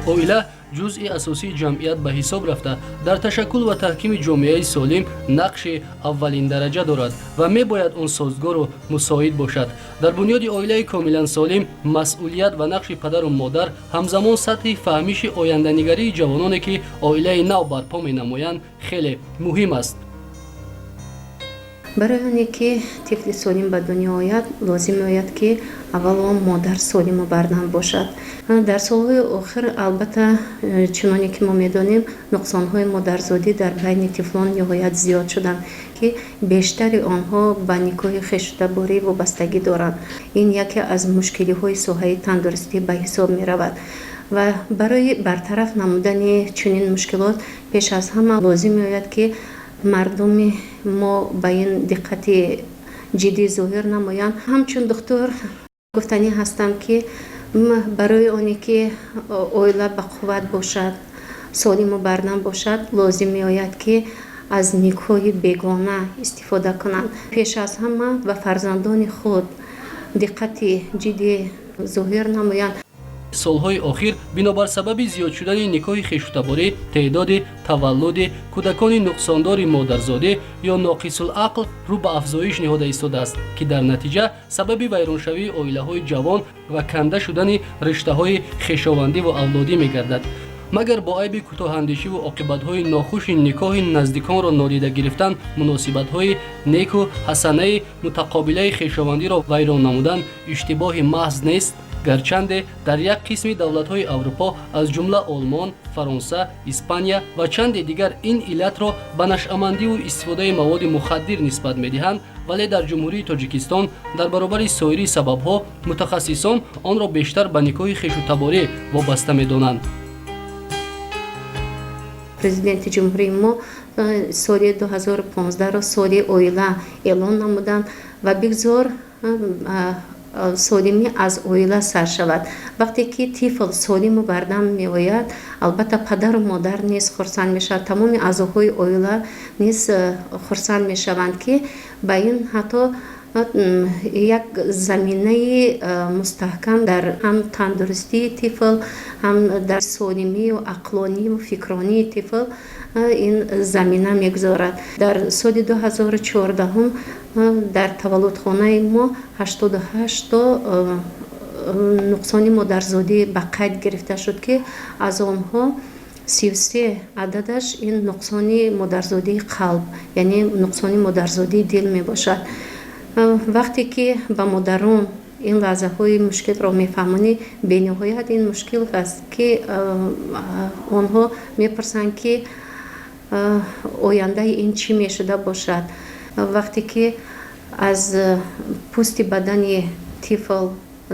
Оила ҷузъи асосии ҷамъият ба ҳисоб рафта, дар ташаккул ва таҳкими ҷомеаи солим нақши аввалиндараҷа дорад ва мебояд он созгору мусоид бошад. Дар бунёди оилаи комилан солим масъулият ва нақши падару модар, ҳамзамон сатҳи фаҳмиши оянданигарии ҷавононе, ки оилаи нав барпо менамоянд, хеле муҳим аст. Барои оне ки тифли солим ба дунё ояд, лозим меояд, ки аввало модар солиму бардам бошад. Дар солҳои охир, албатта, чуноне ки мо медонем, нуқсонҳои модарзодӣ дар байни тифлон ниҳоят зиёд шуданд, ки бештари онҳо ба никоҳи хешутаборӣ вобастагӣ доранд. Ин яке аз мушкилиҳои соҳаи тандурустӣ ба ҳисоб меравад ва барои бартараф намудани чунин мушкилот пеш аз ҳама лозим меояд, ки мардуми мо ба ин диққати ҷиддӣ зоҳир намоянд. Ҳамчун духтур гуфтанӣ ҳастам, ки барои оне ки оила бақувват бошад, солиму бардам бошад, лозим меояд, ки аз никоҳи бегона истифода кунанд. Пеш аз ҳама ба фарзандони худ диққати ҷиддӣ зоҳир намоянд. Солҳои охир бинобар сабаби зиёд шудани никоҳи хешутаборӣ теъдоди таваллуди кӯдакони нуқсондори модарзодӣ ё ноқисулақл рӯ ба афзоиш ниҳода истодааст, ки дар натиҷа сабаби вайроншавии оилаҳои ҷавон ва канда шудани риштаҳои хешовандӣ ва авлодӣ мегардад. Магар бо айби кӯтоҳандешиву оқибатҳои нохуши никоҳи наздиконро нодида гирифтан, муносибатҳои неку ҳасанаи мутақобилаи хешовандиро вайрон намудан иштибоҳи маҳз нест? Гарчанде дар як қисми давлатҳои Аврупо, аз ҷумла Олмон, Фаронса, Испания ва чанде дигар, ин иллатро ба нашъамандиву истифодаи маводи мухаддир нисбат медиҳанд, вале дар Ҷумҳурии Тоҷикистон дар баробари соири сабабҳо мутахассисон онро бештар ба никоҳи хешутаборӣ вобаста медонанд. Президенти ҷумҳурии мо соли 2015-ро соли оила эълон намуданд ва бигзор солимӣ аз оила сар шавад. Вақте ки тифл солиму бардам меояд, албатта, падару модар низ хурсанд мешавад, тамоми аъзоҳои оила низ хурсанд мешаванд, ки ба ин ҳатто як заминаи мустаҳкам дар ҳам тандурустии тифл, ҳам дар солимию ақлонию фикронии тифл ин замина мегузорад. Дар соли 2014-ум дар таваллудхонаи мо 88 то нуқсони модарзодӣ ба қайд гирифта шуд, ки аз онҳо 33 ададаш ин нуқсони модарзодии қалб, яъне нуқсони модарзодии дил мебошад. Вақте ки ба модарон ин лаҳзаҳои мушкилро мефаҳмонӣ, бениҳоят ин мушкил аст, ки онҳо мепурсанд, ки ояндаи ин чӣ мешуда бошад. Вақте ки аз пӯсти бадани тифл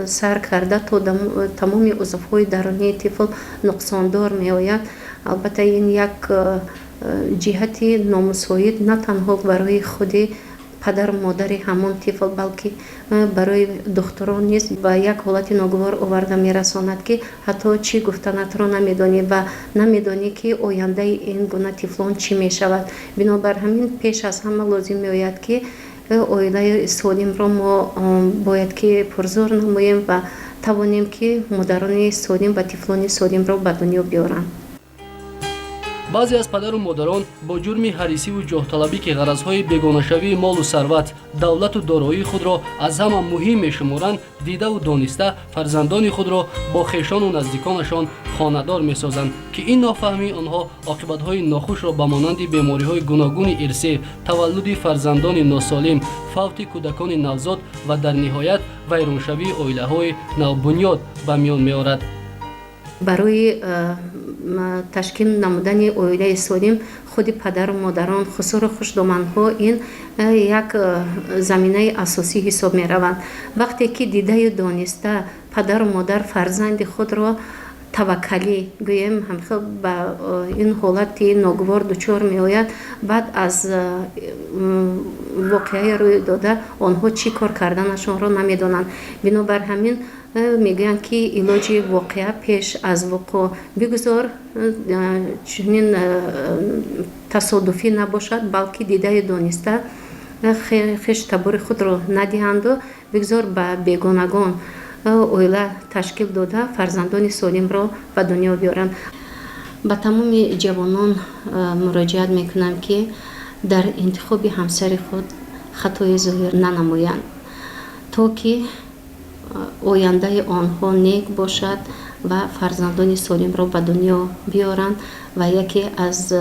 сар карда то тамоми узвҳои дарунии тифл нуқсондор меояд, албатта, ин як ҷиҳати номусоид на танҳо барои худи падару модари ҳамон тифл, балки барои духтурон низ ба як ҳолати ногувор оварда мерасонад, ки ҳатто чӣ гуфтанатро намедонӣ ва намедонӣ, ки ояндаи ин гуна тифлон чӣ мешавад. Бинобар ҳамин пеш аз ҳама лозим меояд, ки оилаи солимро мо бояд ки пурзӯр намоем ва тавонем, ки модарони солим ва тифлони солимро ба дунё биёранд. Баъзе аз падару модарон бо ҷурми ҳарисиву ҷоҳталабӣ, ки ғаразҳои бегонашавии молу сарват, давлату дороии худро аз ҳама муҳим мешуморанд, дидаву дониста фарзандони худро бо хешону наздиконашон хонадор месозанд, ки ин нофаҳмии онҳо оқибатҳои нохушро ба монанди бемориҳои гуногуни ирсӣ, таваллуди фарзандони носолим, фавти кӯдакони навзод ва дар ниҳоят вайроншавии оилаҳои навбунёд ба миён меорад. Барои ташкил намудани оилаи солим худи падару модарон, хусуру хушдоманҳо ин як заминаи асосӣ ҳисоб мераванд. Вақте ки дидаю дониста падару модар фарзанди худро таваккалӣ гӯем, ҳамхел ба ин ҳолати ногувор дучор меояд, баъд аз воқеаи рӯй дода онҳо чӣ кор карданашонро намедонанд. Бинобар ҳамин мегӯянд, ки илоҷи воқеа пеш аз вуқӯъ бигузор чунин тасодуфӣ набошад, балки дидаю дониста хешу табори худро надиҳанду бигзор ба бегонагон. Оила ташкил дода, фарзандони солимро ба дунё биёранд. Ба тамоми ҷавонон муроҷиат мекунам, ки дар интихоби ҳамсари худ хатои зоҳир нанамоянд, то ки ояндаи онҳо нек бошад ва фарзандони солимро ба дунё биёранд ва яке аз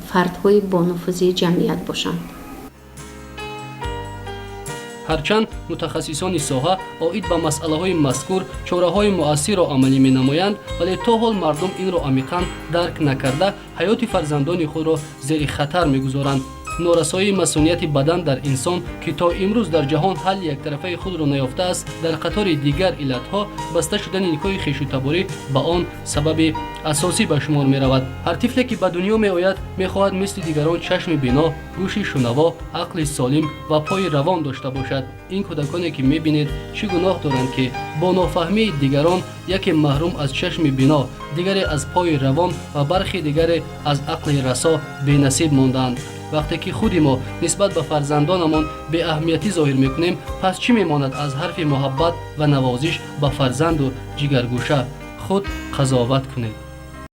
фардҳои бонуфузи ҷамъият бошанд. Ҳарчанд мутахассисони соҳа оид ба масъалаҳои мазкур чораҳои муассирро амалӣ менамоянд, вале то ҳол мардум инро амиқан дарк накарда, ҳаёти фарзандони худро зери хатар мегузоранд. Норасоии масунияти бадан дар инсон, ки то имрӯз дар ҷаҳон ҳалли яктарафаи худро наёфтааст, дар қатори дигар иллатҳо баста шудани никоҳи хешутаборӣ ба он сабаби асосӣ ба шумор меравад. Ҳар тифле, ки ба дунё меояд, мехоҳад мисли дигарон чашми бино, гӯши шунаво, ақли солим ва пои равон дошта бошад. Ин кӯдаконе, ки мебинед, чӣ гуноҳ доранд, ки бо нофаҳмии дигарон яке маҳрум аз чашми бино, дигаре аз пои равон ва бархи дигаре аз ақли расо бенасиб мондаанд? Вақте ки худи мо нисбат ба фарзандонамон беаҳамиятӣ зоҳир мекунем, пас чӣ мемонад аз ҳарфи муҳаббат ва навозиш ба фарзанду ҷигаргӯша? Худ қазоват кунед.